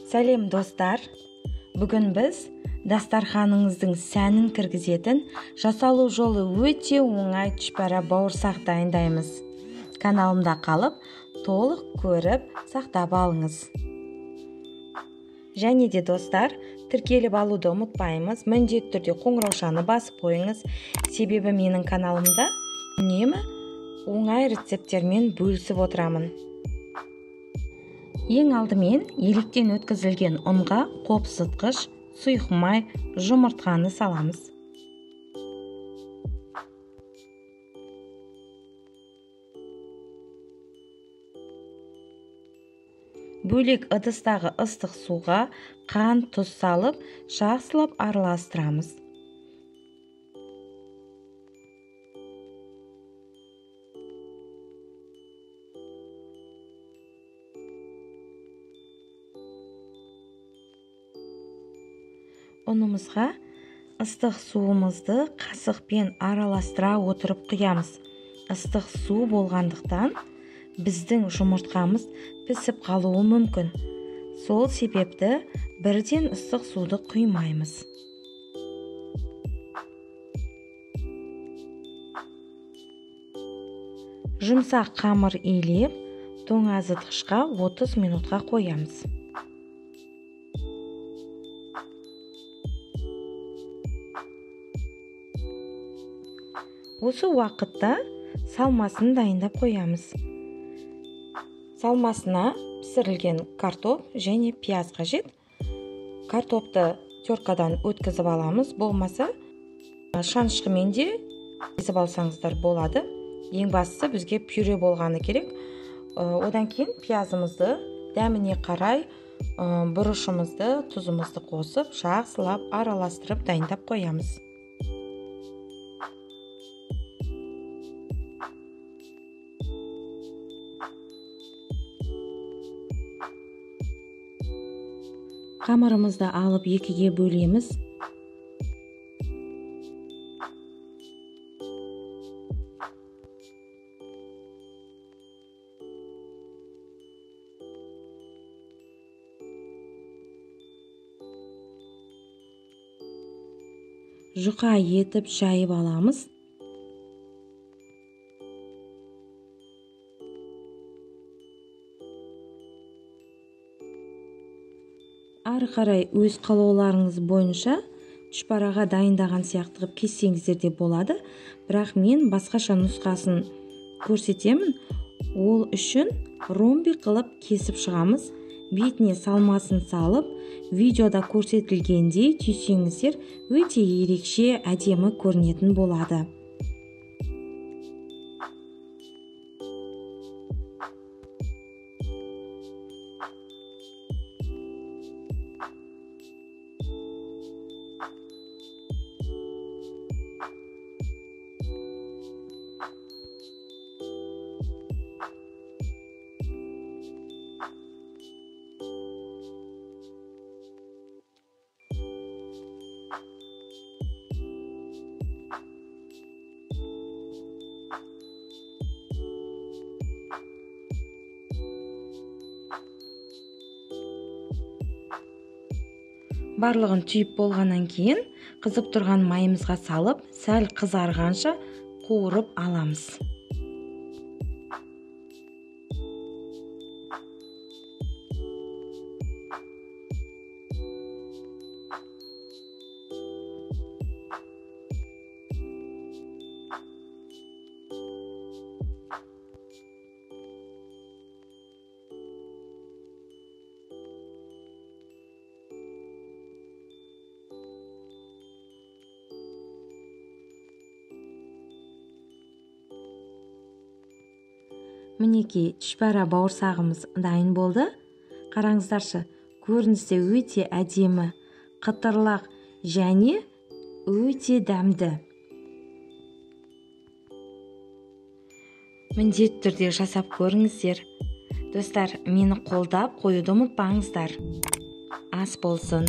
Сәлем достар! Бүгін біз дастарханыңыздың сәнін кіргізетін жасалу жолы өте оңай түшпәрә бауырсақ дайындаймыз. Каналымда қалып, толық көріп, сақтап алыңыз. Және де достар, тіркеліп алуды ұмытпаймыз. Міндетті түрде қоңыраушаны басып қойыңыз. Себебі менің каналымда үнемі оңай рецепттермен бөлісіп отырамын. Ең алдымен електен өткізілген ұнға қопсытқыш, сұйық май, жұмыртқаны саламыз. Бөлек ыдыстағы ыстық суға қант, тұз салып, жақсылап араластырамыз. Ұнымызға ыстық суымызды қасықпен араластыра отырып құямыз. Ыстық су болғандықтан біздің жұмыртқамыз пісіп қалуы мүмкін. Сол себепті бірден ыстық суды құймаймыз. Жұмсақ қамыр илеп, тоңазытқышқа 30 минутқа қоямыз. Осы уақытта салмасын дайындап қоямыз. Салмасына пісірілген картоп және пияз қажет. Картопты теркадан өткізіп аламыз, болмаса шанышқымен де езіп алсаңыздар болады. Ең бастысы бізге пюре болғаны керек. Одан кейін пиязымызды дәміне қарай бұрышымызды, тұзымызды қосып, жақсылап араластырып дайындап қоямыз. Қамырымызды алып екіге бөлеміз. Жұқа етіп жайып аламыз. Ары қарай өз қалауларыңыз бойынша түшпараға дайындаған сияқты қылып кессеңіздер де болады, бірақ мен басқаша нұсқасын көрсетемін. Ол үшін ромбик қылып кесіп шығамыз. Бетіне салмасын салып, видеода көрсетілгендей түйсеңіздер өте ерекше әдемі көрінетін болады. Барлығын түйіп болғаннан кейін қызып тұрған майымызға салып, сәл қызарғанша қуырып аламыз. Мінекей, түшпәрә бауырсағымыз дайын болды. Қараңыздаршы, көрінісі өте әдемі, қытырлақ және өте дәмді. Міндетті түрде жасап көріңіздер. Достар, мені қолдап қоюды ұмытпаңыздар. Ас болсын.